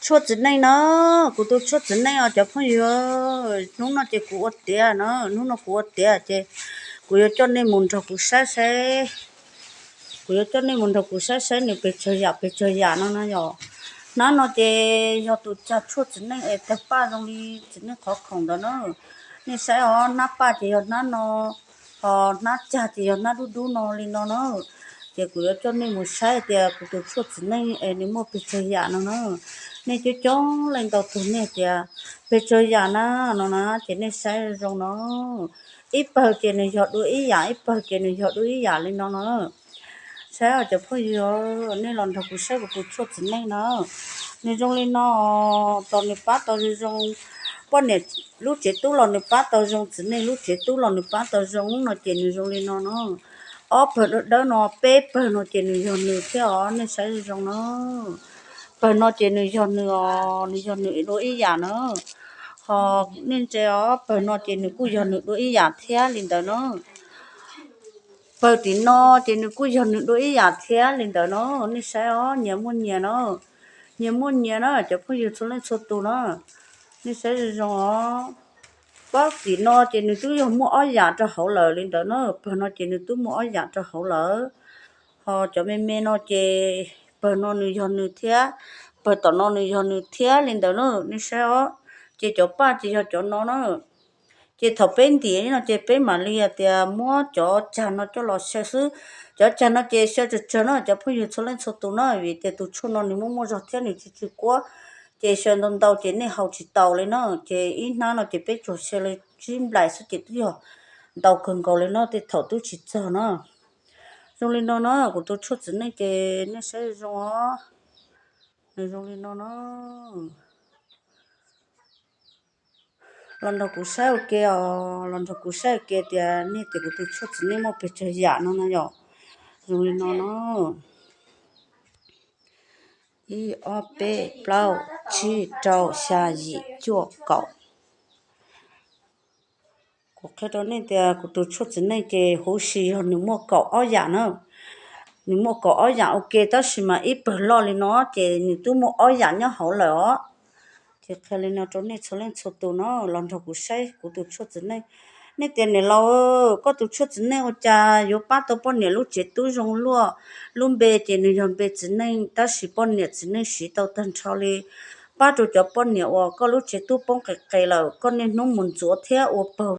Tshuaj txiv neej na, kuv tus tshuaj txiv neej os cov phooj ywg. Hnub no ces kuv ua tiav na, hnub no kuv ua tiav ces kuv yuav coj nej mus nrog kuv saib saib, kuv yuav coj nej mus nrog kuv saib saib nws pes tsawg yam pes tsawg yam no na yom. Hnab no ces yog tus cag tshuaj txiv neej es tawg paj zoo li txiv neej qhov khoom ntawd na. Nej saib os, hnab paj ces yog hnab no, ho hnab cag ces yog hnab dub dub no li no na. Ces kuv yuav coj nej mus saib tias kuv tus tshuaj txiv neej es nws muaj pes tsawg yam no na. Nej coob coob leej ntau tus nej tias pes tsawg yam na no na, ces nej saib zoo no. Ib pawg ces nws yog dua ib yam, ib pawg ces nws yog dua ib yam li no na. Saib os cov phooj ywg, nej los nrog kuv saib kuv tus tshuaj txiv neej na. Nws zoo li no, tos nws pab tau zoo zoo, poj niam lub tsev tub los nws pab tau zoo, txiv neej lub tsev tub los nws pab tau zoo no ces nws zoo li no no. Ob pawg dawb dawb no, peb pawg no ces nws yog nws thiab os, nej saib zoo zoo no. Pawg no ces nws yog nws os, nws yog nws dua ib yam na. Ho nej ntsia os, pawg no ces nws kuj yog nws dua ib yam thiab li ntawd na. Pawg tim no ces nws kuj yog nws dua ib yam thiab li ntawd no. Nej saib os, nyias muaj nyias na, nyias muaj nyias na cov phooj ywg txhua leej txhua tus na. Nej saib zoo zoo os. Pawg tim no ces nws twb yog muaj ob yam rau hauv lawm li ntawd na, pawg no ces nws twb muaj ob yam rau hauv lawm. Ho cov me me no ces pawg no nws yog nws thiab, pawg tom no nws yog nws thiab li ntawd na, nej saib os. Ces cov paj ces yog cov no na. Ces thaum peb ntim no ces peb mam li hais tias muab cov cag no coj los xyaw xwb. Cov cag no ces xyaw tsawg tsawg no cov phooj ywg txhua leej txhua tus na, vim tias tus tshuaj no nws muaj muaj zog thiab nws tsis tsw kuab, ces xyaw ntau ntau ces nej haus tsis taus li na. Ces ib hnab no ces peb tsuas xyaw li tsib nplaim xwb ces twb yog ntau kawg nkaus li no, tej thaum twb tsis txog na. Zoo li no na, kuv tus tshuaj txiv neej ces nej saib zoo os. Nws zoo li no na. Los nrog kuv saib ua ke os, los nrog kuv saib ua ke tias nej tias kuv tus tshuaj txiv neej muaj pes tsawg yam no na yom. Zoo li no na. Ib, ob, peb, plaub, tsib, rau, xya, yim, cuaj, kaum. Kuv qhia rau nej tias kuv tus tshuaj txiv neej ces huv si yog nws muaj kaum ob yam na. Nws muaj kaum ob yam ua ke, tab sis mas ib pawg loj li no ces nws twb muaj ob yam nyob hauv lawm os. Ces qhia li no rau nej txhua leej txhua tus no, los nrog kuv saib kuv tus tshuaj txiv neej. Nej tias niam laus, koj tus tshuaj txiv neej ua cas yuav pab tau poj niam lub tsev tub zoo luaj? Lub npe ces nws yog npe txiv neej, tab sis poj niam txiv neej siv tau tag nrho li. Pab rau cov poj niam uas koj lub tsev tub poob qes qes lawm, koj niaj hnub mus ntxuav thiab ua paug